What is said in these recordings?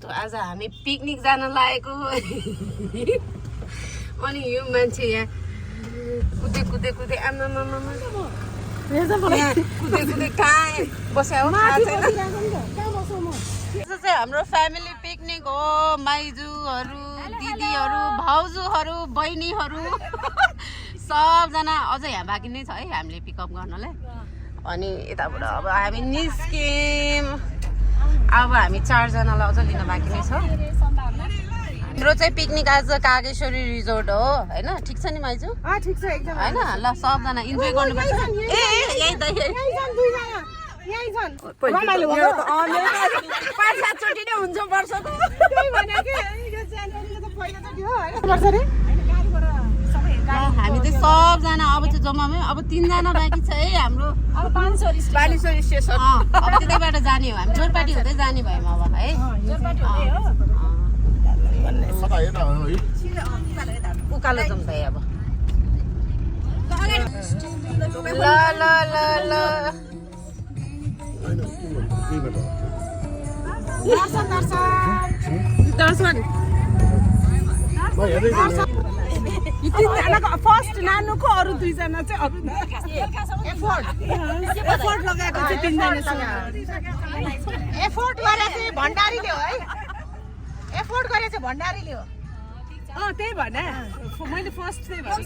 आज हामी पिकनिक जान लागेको अनि यो मान्छे यहाँ कुदे कुदे कुदे आमा कुदे कुदे कहाँ बस्यो थाहा छैन। यो चाहिँ हाम्रो फ्यामिली पिकनिक हो। माइजूहरू, दिदीहरू, भाउजूहरू, बहिनीहरू सबजना अझै यहाँ बाँकी नै छ है हामीले पिकअप गर्नलाई। अनि यताबाट अब हामी निस्क्यौँ। अब हामी 4 जनालाई अझ लिन बाँकी नै छ। हाम्रो चाहिँ पिकनिक आज कागेश्वरी रिजोर्ट हो हैन? ठिक छ नि माइजू? ठिक छ एकदम हैन? ल सबजना इन्जोय गर्नुपर्छ। यही त पाँच-सात चोटि नै हुन्छ वर्षको। हामी चाहिँ सबजना अब चाहिँ जम्मामै अब 3 जना बाँकी छ है हाम्रो। अब बालेश्वरी स्टेसन अब त्यतैबाट जाने हो हामी। जोरपाटी हुँदै जाने भयौँ अब है। जोरपाटी हुँदै हो। उकालो जाउँ भाइ अब। ल ल ल ल दर्शन फर्स्ट नानुको अरू 2 जना चाहिँ अरू एफोर्ट लगाएको चाहिँ 3 जनासँग एफोर्ट गरे चाहिँ भण्डारीले हो है। एफोर्ट गरे चाहिँ भण्डारीले हो। त्यही भने मैले फर्स्ट त्यही भने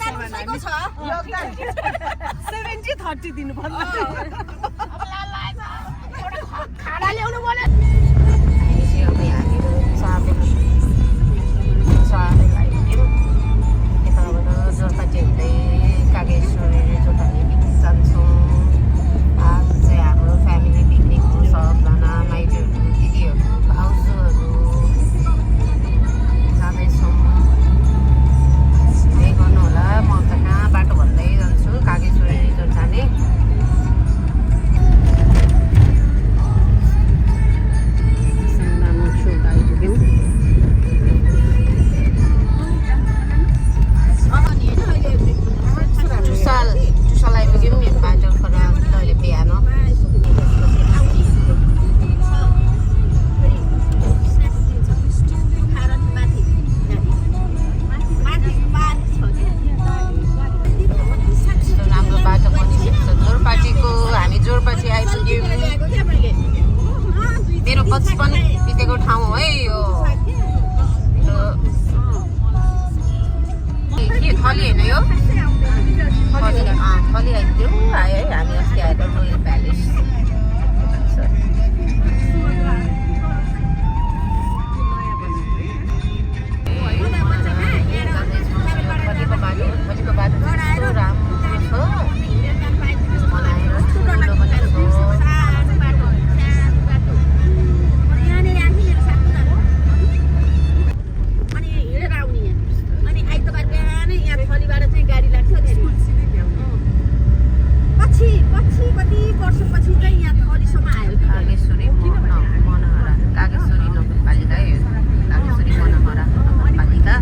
70-30 दिनु पर्छ। खाना ल्याउनु पर्यो। जोरपाटी हुँदै कागेश्वरी रिजोर्ट हामी पिकनिक जान्छौँ। आज चाहिँ हाम्रो फ्यामिली पिकनिक हो। सबजना माइतीहरू, दिदीहरू, भाउजूहरू जाँदैछौँ। त्यही गर्नु होला। म त कहाँ बाटो भन्दै जान्छु कागेश्वरी रिजोर्ट जाने। चुसाल आइपुग्यौँ। मेरो बाटो खरा अहिले बिहान राम्रो बाटो पनि छ जोरपाटीको। हामी जोरपाटी आइपुग्यौँ। मेरो बचपन बितेको ठाउँ है यो। के थली होइन यो? थली आइपुग्यौँ। आयो है हामी अस्ति आएर रोयल प्यालेस। भोलिको बाटो कस्तो राम्रो छ। बनाएर ठुलो पनि छ। कागेश्वरी नगरपालिका कागेश्वरी मनहरा नगरपालिका।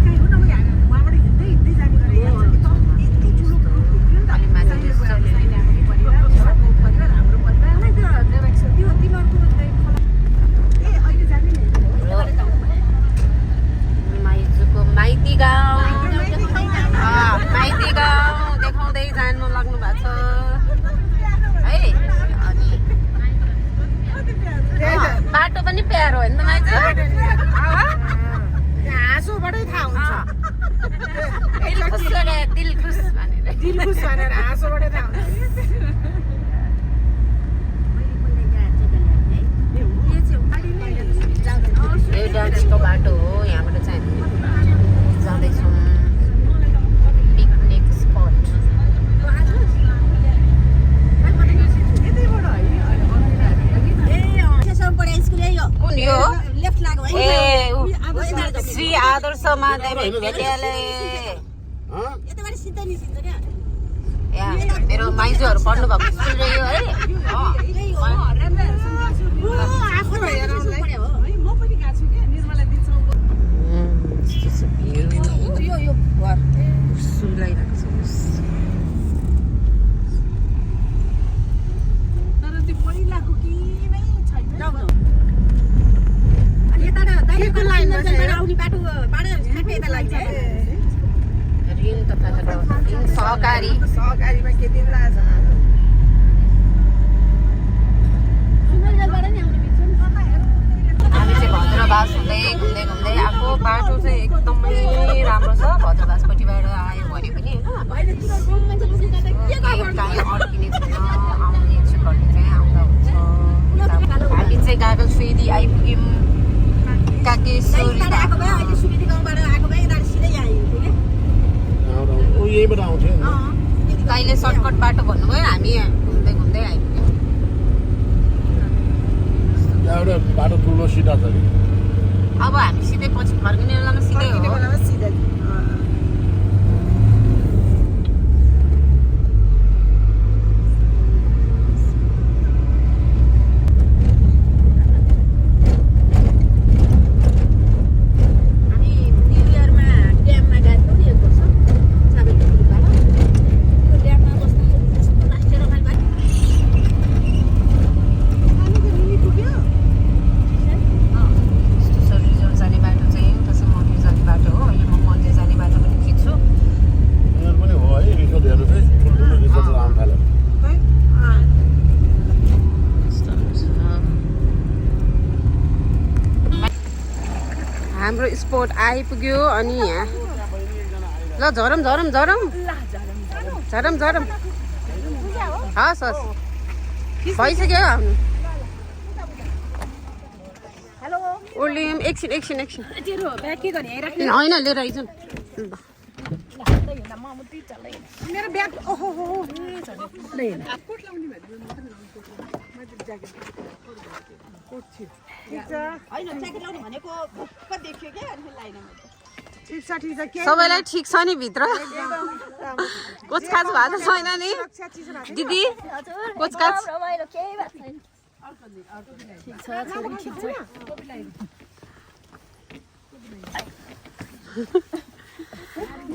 माइजूको माइती गाउँ देखाउँदै जानु लाग्नु भएको छ है। अनि बाटो पनि प्यारो होइन त माइजू? हाँसोबाटै थाहा हुन्छ। दिल खुस भनेर हाँसोबाटै थाहा हुन्छ। यो डान्सको बाटो हो। यहाँबाट चाहिँ हामी जाँदैछौँ पिकनिक स्पट। कुन यो? श्री आदर्श माध्यमिक विद्यालय। मेरो माइजूहरू पढ्नु भएको स्कुल रह्यो है। ऋण तथा ऋण सहकारीमा के दिन लाग्छ हामी चाहिँ भद्रवास हुँदै घुम्दै घुम्दै आएको बाटो चाहिँ एकदमै राम्रो छ भद्रवासपट्टिबाट आयो भने पनि होइन काहीँ अड्किने छैन आउने इच्छुकहरूले चाहिँ आउँदा हुन्छ हामी चाहिँ गागल फेदी आइपुग्यौँ कागेश्वरी कहिले सर्टकट बाटो भन्नुभयो हामी घुम्दै घुम्दै आइपुग्यौँ एउटा बाटो ठुलो सिधा छ कि अब हामी सिधै पछि फर्किने बेलामा सिधै हो हाम्रो स्पोट आइपुग्यो अनि यहाँ ल झरम झरम झरम झरम झरम हस् हस् भइसक्यो आउनु ओर्लियम एकछिन एकछिन एकछिन होइन लिएर आइजन् मेरो ब्याग ओहो सबैलाई ठिक छ नि भित्र कोचकाच भएको छैन नि दिदी कोचकाच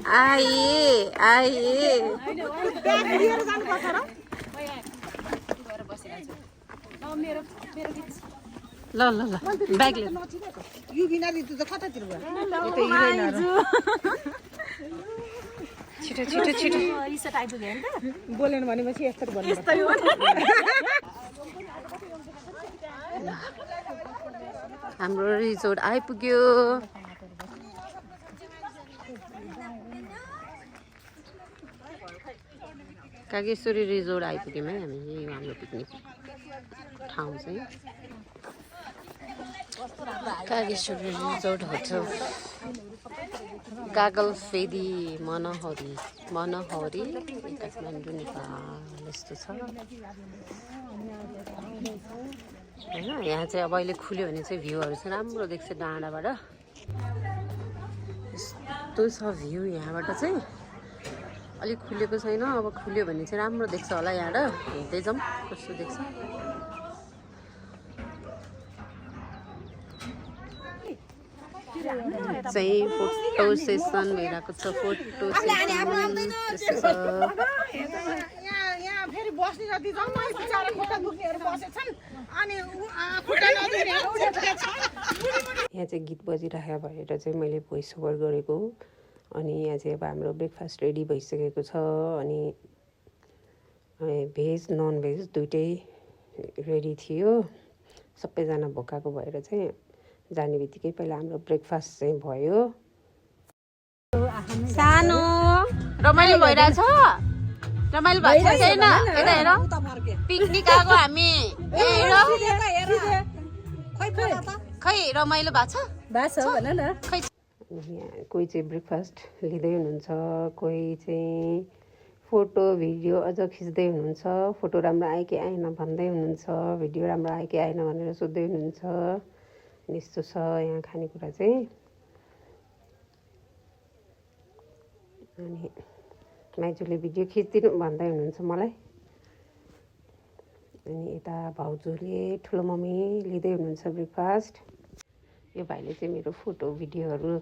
आइए आइए ल ल ल ब्याग लिएर यो बिना ऋतु त कतातिर गयो छिटो छिटो छिटो बोलेन भनेपछि यस्तो भन्नु हाम्रो रिजोर्ट आइपुग्यो कागेश्वरी रिजोर्ट आइपुग्यौँ है हामी यो हाम्रो पिकनिक ठाउँ चाहिँ कागेश्वरी रिजोर्ट होटल गागल फेदी मनहरी काठमाडौँ नेपाल यस्तो छ होइन यहाँ चाहिँ अब अहिले खुल्यो भने चाहिँ भ्यूहरू चाहिँ राम्रो देख्छ डाँडाबाट यस्तो छ भ्यू यहाँबाट चाहिँ अलिक खुलेको छैन अब खुल्यो भने चाहिँ राम्रो देख्छ होला यहाँबाट हेर्दै जाउँ कस्तो देख्छ चाहिँ फोटो सेसन भइरहेको छ फोटो सेसन फेरि बस्ने जति जम्मै बिचारा खुट्टा दुख्नेहरू बसेछन् अनि यहाँ चाहिँ गीत बजिरहेको भएर चाहिँ मैले भोइस ओभर गरेको अनि यहाँ चाहिँ अब हाम्रो ब्रेकफास्ट रेडी भइसकेको छ अनि भेज नन भेज दुइटै रेडी थियो सबैजना भोकाएको भएर चाहिँ जाने बित्तिकै पहिला हाम्रो ब्रेकफास्ट चाहिँ भयो सानो रमाइलो भइरहेछ रमाइलो भएको छैन यता हेर पिकनिक आएको हामी खै रमाइलो भएको छ भन न खै कोही चाहिँ ब्रेकफास्ट लिँदै हुनुहुन्छ कोही चाहिँ फोटो भिडियो अझ खिच्दै हुनुहुन्छ फोटो राम्रो आयो कि आएन भन्दै हुनुहुन्छ भिडियो राम्रो आयो कि आएन भनेर सोध्दै हुनुहुन्छ यस्तो छ यहाँ खानेकुरा चाहिँ अनि माइजूले भिडियो खिचिदिनु भन्दै हुनुहुन्छ मलाई अनि यता भाउजूले ठुलो मम्मी लिँदै हुनुहुन्छ ब्रेकफास्ट यो भाइले चाहिँ मेरो फोटो भिडियोहरू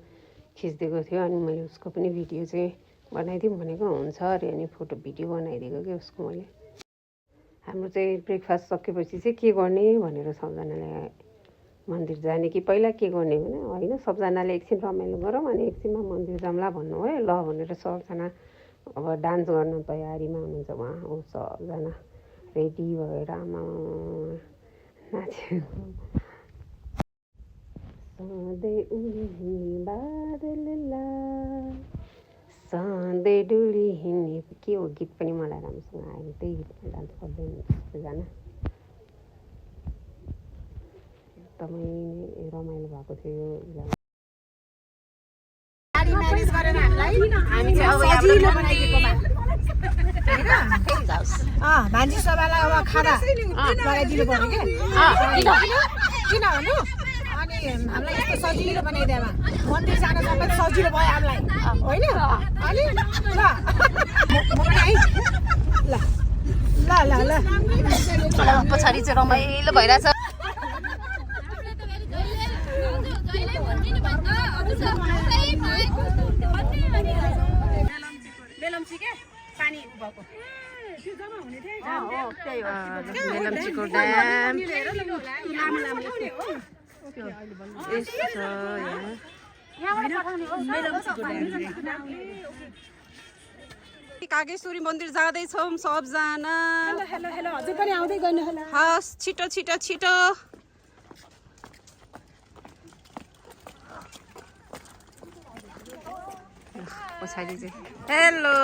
खिचिदिएको थियो अनि मैले उसको पनि भिडियो चाहिँ बनाइदिउँ भनेको हुन्छ अरे अनि फोटो भिडियो बनाइदिएको कि उसको मैले हाम्रो चाहिँ ब्रेकफास्ट सकेपछि चाहिँ के गर्ने भनेर सबजनाले मन्दिर जाने कि पहिला के गर्ने भने होइन सबजनाले एकछिन रमाइलो गरौँ अनि एकछिनमा मन्दिर जाउँला भन्नु है ल भनेर सबजना अब डान्स गर्नु तयारीमा हुनुहुन्छ उहाँ ऊ सबजना रेडी भएर आमा नाच्यो सधैँ उड्ने बादलला सधैँ डुली हिँड्ने के हो गीत पनि मलाई राम्रोसँग आयो त्यही गीतमा डान्स गर्दै सबैजना एकदमै रमाइलो भएको थियो भान्जी सभालाई अब खाना लगाइदिनु पर्यो किन भन्नु अनि हामीलाई यस्तो सजिलो बनाइदिएमा मन्दिर जान सबै सजिलो भयो हामीलाई होइन अनि ल पछाडि चाहिँ रमाइलो भइरहेछ मेलम्चीको ड्याम कागेश्वरी मन्दिर जाँदैछौँ सबजना हजुर पनि आउँदै गर्नु होला हस् छिटो छिटो छिटो पछाडि चाहिँ हेलो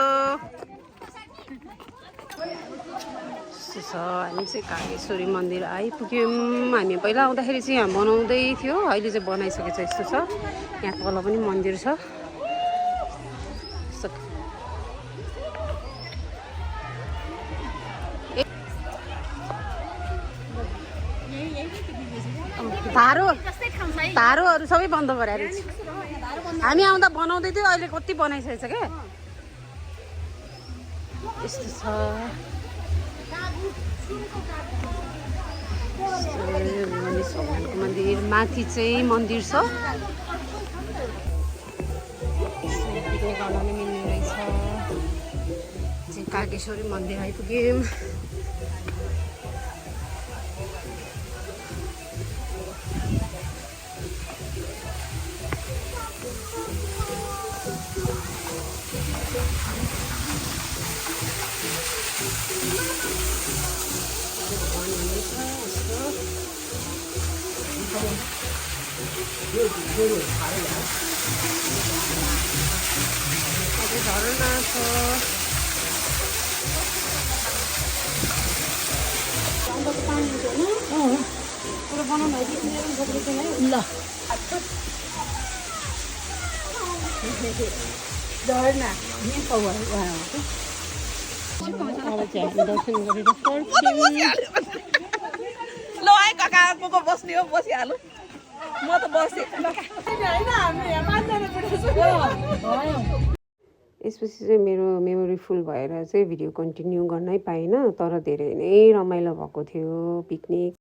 हामी चाहिँ कागेश्वरी मन्दिर आइपुग्यौँ हामी पहिला आउँदाखेरि चाहिँ यहाँ बनाउँदै थियो अहिले चाहिँ बनाइसकेको छ यस्तो छ यहाँ तल पनि मन्दिर छ धारोहरू सबै बन्द गराएर हामी आउँदा बनाउँदै थियो अहिले कति बनाइसकेछ क्या यस्तो छ गणेश भगवानको मन्दिर माथि चाहिँ मन्दिर छ गर्न मिल्ने रहेछ कागेश्वरी मन्दिर आइपुग्यौँ झरना छ ल झरना दर्शन गरेर ल है काका म बस्ने हो बसिहाल्नु म त बसेँ यसपछि चाहिँ मेरो मेमोरी फुल भएर चाहिँ भिडियो कन्टिन्यू गर्नै पाइनँ तर धेरै नै रमाइलो भएको थियो पिकनिक